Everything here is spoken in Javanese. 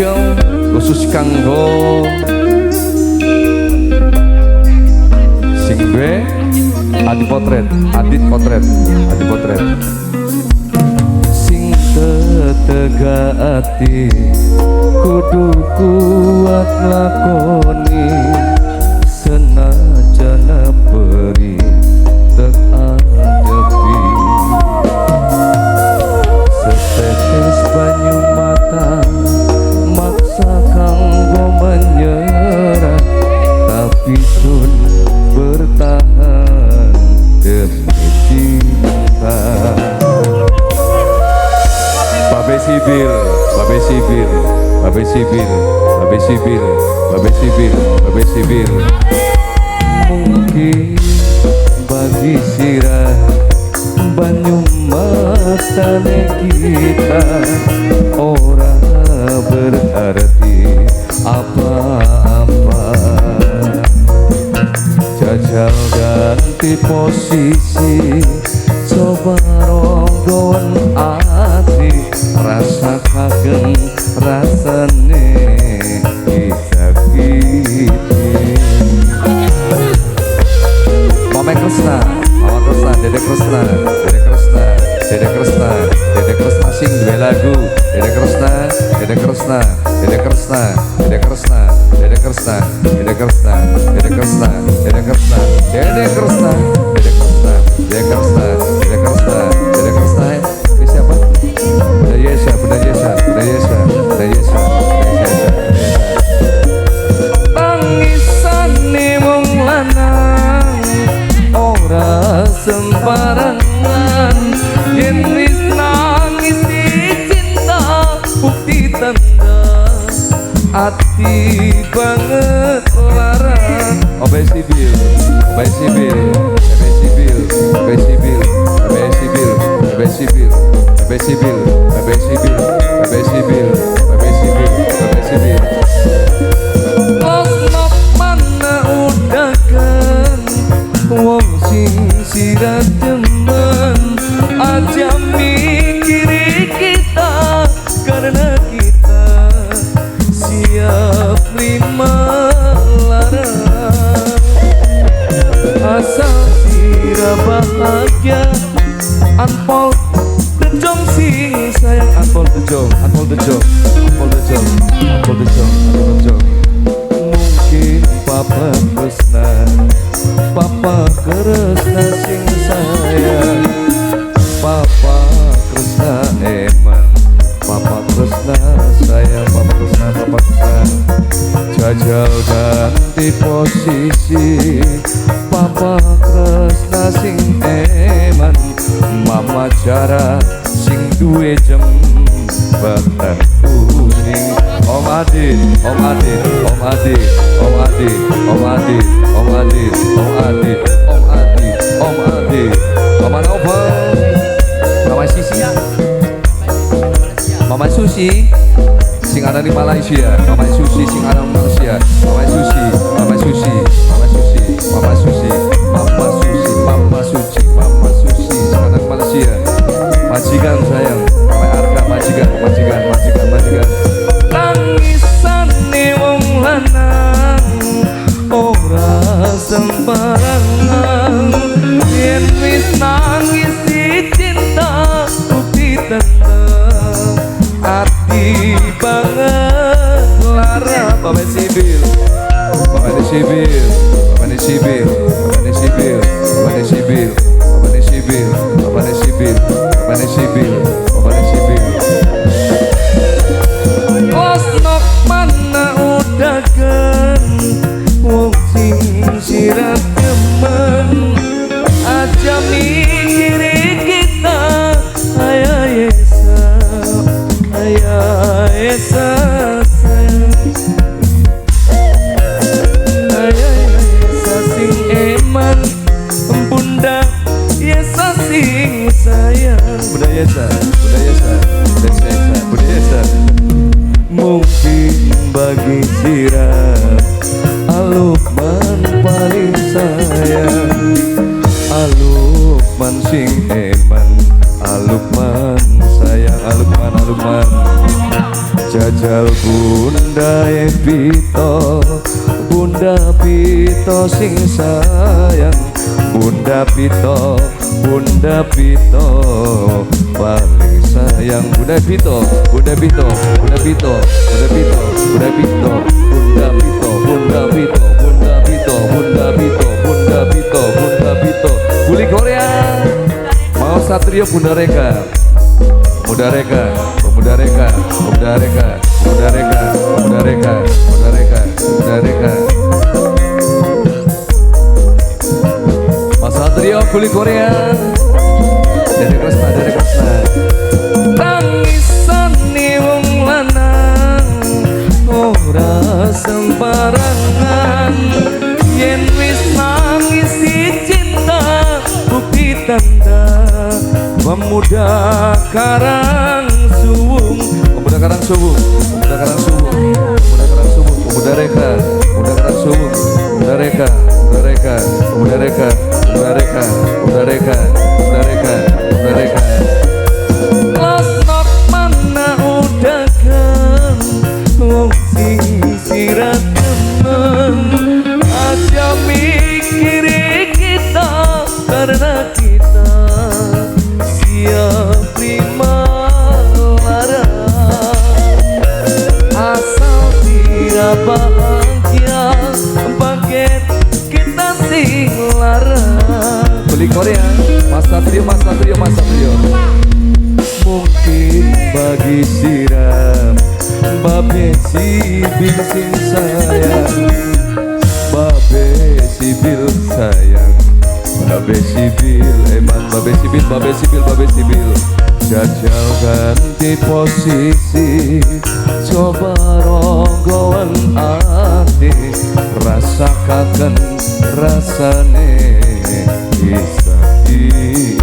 Spesial khusus kanggo sing duwe Adi Potret, Adit Potret, Adi Potret. Sing tetega ati kudu kuat lakoni senajan peri tek adepi setetes banyu mata maksa kanggo menyerah tapi sun bertahan demi cinta. Babe Sibil, Babe Sibil, Babe Sibil, Babe Sibil, Babe Sibil, Babe Sibil. Mungkin bagi sirah banyu matane kita ora berarti apa-apa. Jajal ganti posisi, coba ronggoan ati, rasa kagem rasane disakiti. Mama Kresna, Mama Kresna, Dede Kresna, Dede Kresna, Dede Kresna, Dede Kresna sing duwe lagu, Dede Kresna, Dede Kresna, Dede Kresna, Dede Kresna, Dede Kresna, Dede Kresna, Dede Kresna, Dede Kresna, Dede Kresna, Dede Kresna, Dede Kresna, Dede Kresna, Dede Kresna. Ini siapa? Bunda Yesa, Bunda Yesa, Bunda Yesa, Bunda Yesa, Bunda Yesa. Tangisane wong lanang ora sembarangan, yen wis nangis cinta bukti tanda ati banget lara. Obe Sibil, Obe Sibil, Obe Sibil, Obe Sibil, Obe Sibil, Obe Sibil, Obe Sibil, Obe Sibil, Obe Sibil, Obe Sibil, Obe Sibil. Losnok mana udakan wong sing sira demen, aja mikiri kita karena kita siap lima lara. Asal sira bahagia, anpol dejong sing sayang, anpol dejong, anpol dejong, anpol dejong, anpol dejong, anpol dejong. Mungkin Papa Kresna, Papa Kresna sing sayang, Papa Kresna eman, Papa Kresna sayang, Papa Kresna, Papa Kresna. Jajal ganti posisi, Papa Kresna sing eman, Mama Jara sing duwe jembatan kuning. Om Adit, Om Adit, Om Adit, Om Adit, Om Adit, Om Adit, Om Adit, Om Adit, Om Adit. Mama Novel, Mama Sisi, Mama Susi sing ana di Malaysia, Mama Susi sing ana di Malaysia, Mama Susi, Mama Susi, Mama Susi, Mama Susi, Mama Susi, Mama Suci, Mama Susi sing ana di Malaysia. Majikan sayang, Mama Arka, majikan, majikan, majikan, majikan. Tangisane wong lanang ora sembarangan, yen wis nangis cinta bukti tanda ati banget lara. Bapak Sibil, Bapak Sibil, Bapak Sibil, Bapak Sibil, Bapak Sibil, Bapak Sibil, Bapak Sibil, Bapak Sibil, Bapak Sibil. Losnok mana udakan wong sing sira demen, aja mikiri kita, ayah Yesa, ayah Yesa sayang, ayah Yesa sing eman, bunda Yesa sing sayang, bunda Yesa, bunda Yesa, bunda Yesa, bunda Yesa. Mungkin bagi sira Alukman paling sayang, Alukman sing eman, Alukman sayang, Alukman, Alukman. Jajal Bunda Pito, Bunda Pito sing sayang, Bunda Pito, Bunda Pito paling sayang. Bunda Pito, Bunda Pito, Bunda Pito, Bunda Pito, Bunda Pito, Bunda Pito, Bunda Pito, Bunda Pito, Bunda Pito, Bunda Pito, Bunda Pito. Buli Korea. Mau Satrio, Bunda Reka. Pemuda Reka, Pemuda Reka, Pemuda Reka, Pemuda Reka, Pemuda Reka, Pemuda Reka, Pemuda Reka. Mas Satrio Guli Korea. Dede Kresna, Dede Kresna. Tangisane wong lanang ora sembarangan, yen wis nangisi cinta bukti tanda pemuda Karang Suwung, pemuda Karang Suwung, pemuda Karang Suwung, pemuda Karang Suwung, pemuda Reka, pemuda Karang Suwung, pemuda Reka, pemuda Reka, pemuda Reka, pemuda Reka, pemuda Reka, pemuda Reka, pemuda Reka. Losnok mana udakan wong sing sirat temen, aja mikiri kita karena kita siap terima lara. Asal tidak bahagia bagian kita sing lara. Beli Korea, Mas Satrio, Mas Satrio, Mas Satrio. Mungkin bagi siram babe sibil sing sayang, babe sibil sayang, babe sibil eman, babe sibil, babe sibil, babe sibil. Jajal ganti posisi, coba ronggoan ati, rasakaken rasane bisa di